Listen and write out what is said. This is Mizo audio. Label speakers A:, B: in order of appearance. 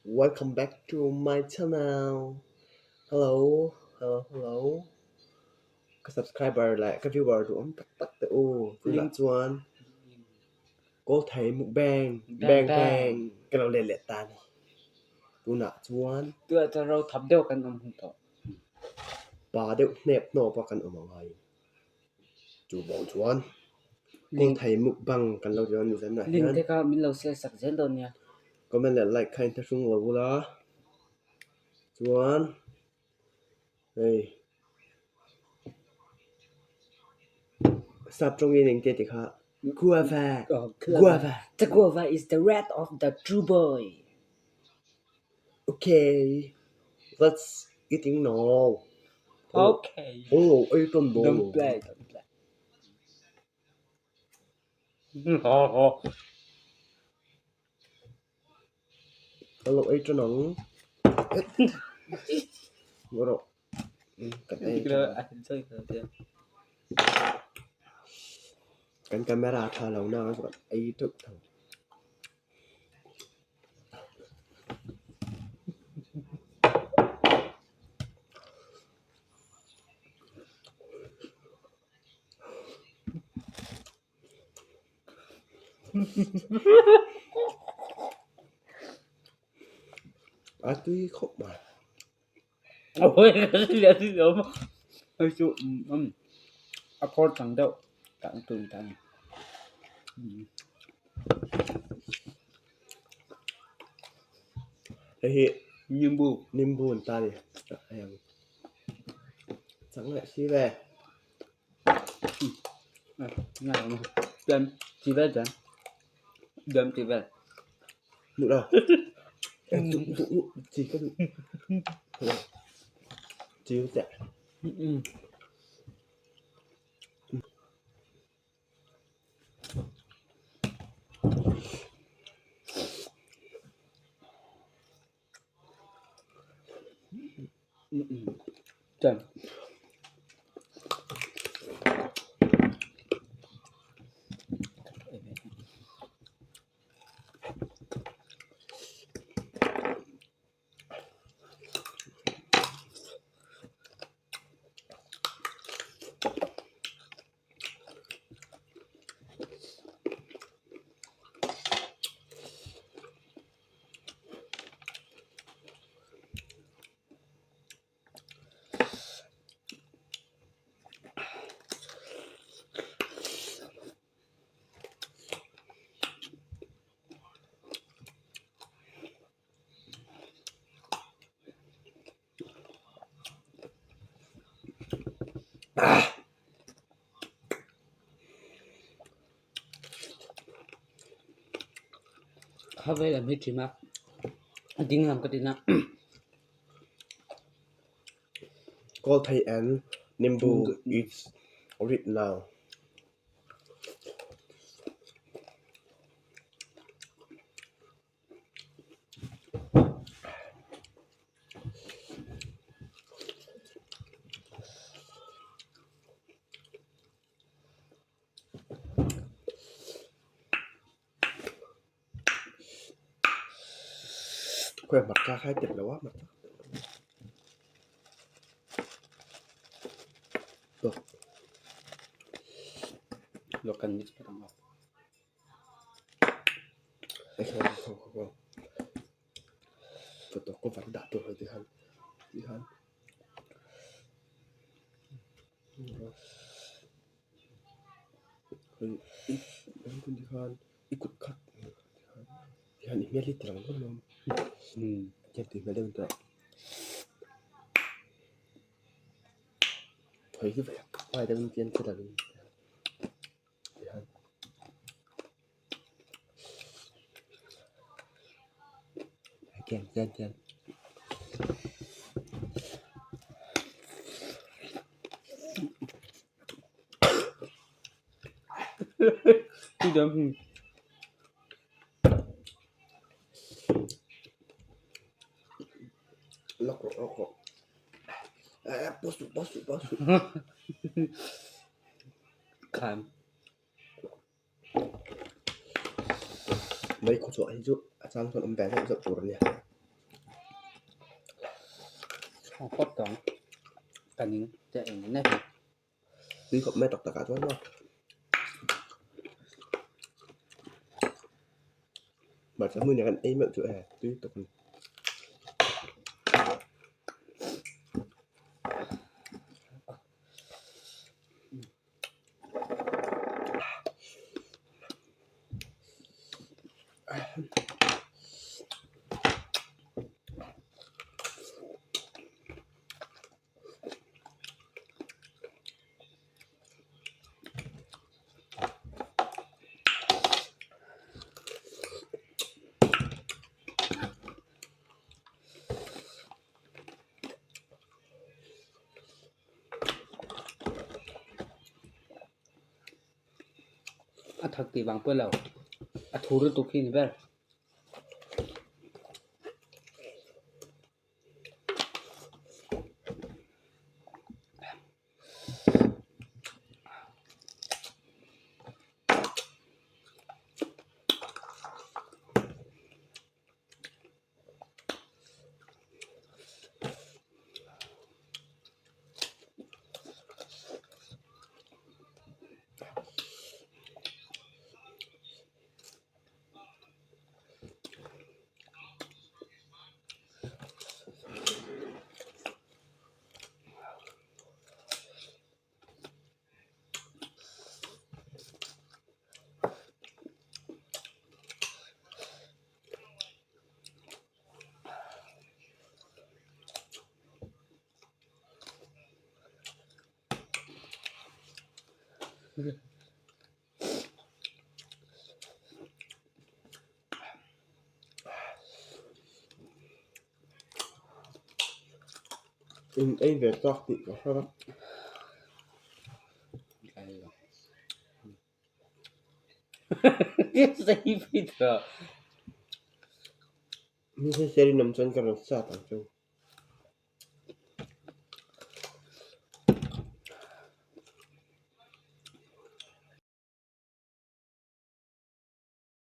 A: Welcome back to my channel. Hello, hello, hello. Ka subscriber leh ka viewer duhawm tak tak te u. Tunah chuan Kawlthei mukbang bang bang ka lo let leh ta a ni. Tunah chuan
B: Tunah chuan ro thap deuh kan awm hun tawh.
A: Pa deuh hnep hnawp a kan awm a ngai. Chu bawng chuan Kawlthei mukbang kan lo ti dawn a ni zanah hian.
B: Link te kha min lo share sak zel dawn nia.
A: Comment leh like kha inthlahrung lo ula. Chuan hei sap tawngin engte tih kha guava guava.
B: The guava is the red of the true boy.
A: Okay, let's eating now.
B: Okay.
A: Oh, ei tan dawn.
B: Don't play, don't play.
A: Ka lo ei tan ang. Ngaw rawh. Kan ei tan ang. Kan camera a tha lo na ang chuan ei teuh tho. A tui khawp mai.
B: Hei chu a phawr chang deuh tah tur ta a ni.
A: Hei hi
B: Nimbu
A: nimbu an ta a ni. Hei ang chang leh si ve. Duh lo duh duh duh chi ka duh chi ka teh.
B: Kha vel an hmu thin a a ding lam ka tin a.
A: Kawlthei and Nimbu is read now. Khawi hmarcha kha i telh lo a hmarcha tawk.
B: Lawk kan mix phawt ang aw.
A: Photo cover dah tur ho tikhan tikhan i kut khat tikhan i hmel hi ti lang dawn lo a tui hmel deuh tawh hei hi vai deuhin tian che lovin. Tian tian tian. Lawk rawh lawk rawh. Eh pause suh pause suh pause suh.
B: Khan.
A: Mei khaw chhuah hi chu a chang chuan awm ve zauh zauh tur a nia.
B: Aw phawt tawng ka ning che eng nen hi.
A: Tui khawp mai tak tak ah chuan maw. Hmarcha hmun ah kan ei meuh chu e tui tak a ni.
B: A thak tih vang pawh lo a thu lutuk hi ni ber.
A: In ei ve chak tih ka hre a. Mi hrisel in awm chuan ka rawn sat ang chu.